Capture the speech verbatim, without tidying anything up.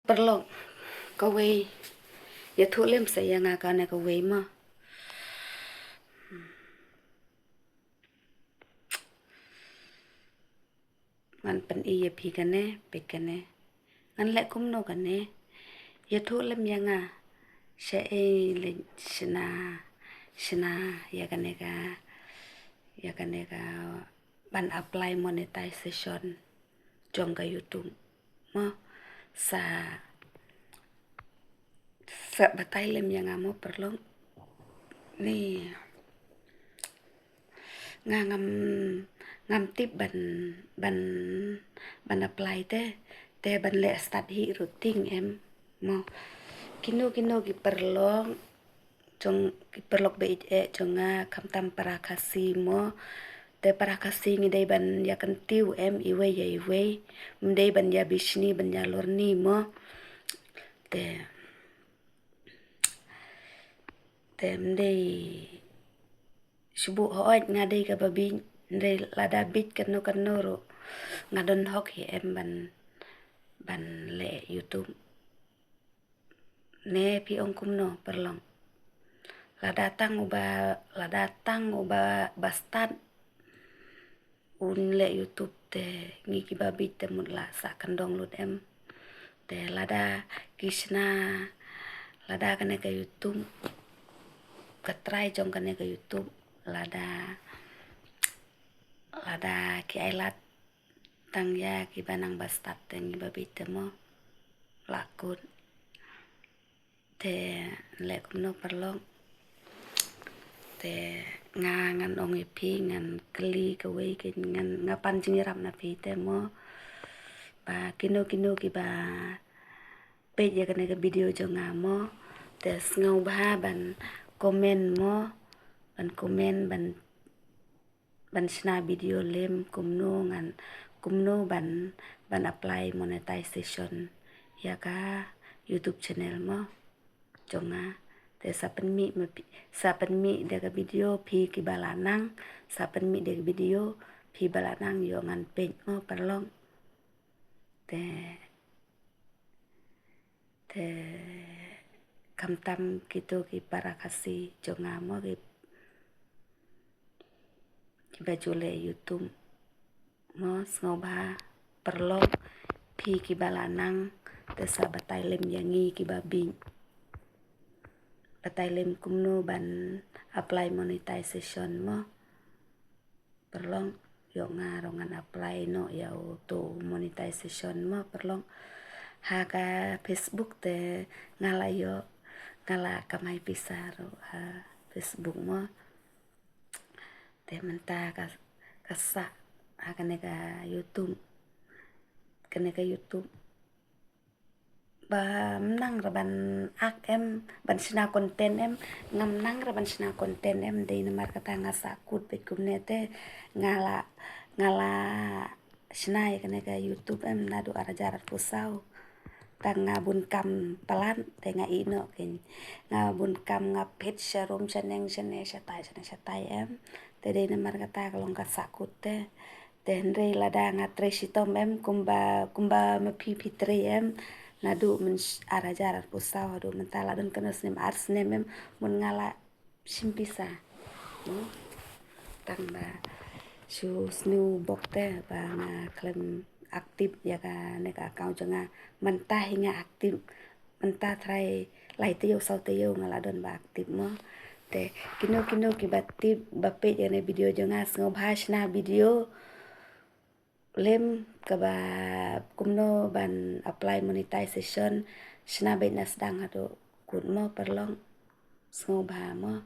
Paralok, kawei, ïathuh lem sa ïa nga kane kawei mo. Ngan pyni ïa phi kane, peit kane. Ngan leh kumno kane. Ïathuh lem ïa nga. Shaei leh shna, shna ïa kane ka, ïa kane ka ban apply monetization jong ka YouTube mo. Sa, sa batai lem ïa nga mo paralok. Ni nga ngam, ngam tip ban, ban, ban apply te, te ban leh start hi ruh tieng em mo. Kino kino ki paralok, jong ki paralok ba ïeit eh jong nga khamtam para Khasi mo. Te para Khasi ngi dei ban ïa kyntiew em iwei ïa iwei. Ym dei ban ïa bishni ban ïa lorni mo. Te, te ym dei shu buh hooid nga dei kaba bieit, ym dei lada bieit kano kano ruh nga don hok hi em ban, ban leh YouTube. Ne phi ong kumno paralok. Lada tang uba, lada tang uba ba start un leh YouTube te ngi kiba bieit te mut la sah kyndong lut em. Te lada ki shna, lada kane ka YouTube, ka trai jong kane ka YouTube, lada, lada ki ai lad tang ïa kiba nang ba start te ngi ba bieit te mo. La kut. Te leh kumno paralok. Te nga ngan ong ïa phi, ngan kylli kawei ka, ngan, nga pan jingïarap na phi te mo. Ba kino kino kiba peit ïa kane ka video jong nga mo. Te sngewbha ban comment mo. Ban comment, ban ban shna video lem kumno ngan, kumno ban, ban apply monetization ïa ka YouTube channel mo jong nga. Te sa pynmih ma phi, sa pynmih da ka video phi kiba la nang, sa pynmih da ka video phi ba la nang, ïoh ngan peit mo paralok. Te, te khamtam kito ki para Khasi jong nga mo ki, kiba ju leh YouTube mo, sngewbha paralok phi kiba la nang te sa batai lem ïa ngi kiba bieit. Batai lem kumno ban apply monetization mo. Paralok, ïoh nga ruh ngan apply noh ïa uto monetization mo paralok. Ha ka Facebook te nga la ïoh, nga la kamai pisa ruh ha Facebook mo. Te mynta ka, ka sah ha kane ka YouTube. Kane ka YouTube. Ba ym nang re ban act em, ban shna content em, ngam nang re ban shna content em, dei namar kata nga sah kut beit kumne te, nga la, nga la shna ïa kane ka YouTube em, naduh ar hajar arphew saw. Tang nga bun kam palat, te nga ïeh noh kein. Nga bun kam nga phet sharum shaneng shane shatai, shane shatai em. Te dei namar kata ka long ka sah kut te. Te hynrei lada nga trei shitom em, kumba, kumba ma phi phi trei em. Naduh myn sh-, ar hajar arphew saw, haduh mynta la don kano snem ar snem em, mut nga la shim pisa. Hmm. Tang ba shu sniew bok te, ba nga khlem active ïa kane ka account jong nga. Mynta hi nga active. Mynta trai lai taïew saw taïew nga la don ba active mo. Te kino kino kiba tip ba peit ïa kane video jong nga sngewbha shna video lem kaba kumno ban apply monetization, shna beit na sdang haduh kut mo paralok. Sngewbha mo.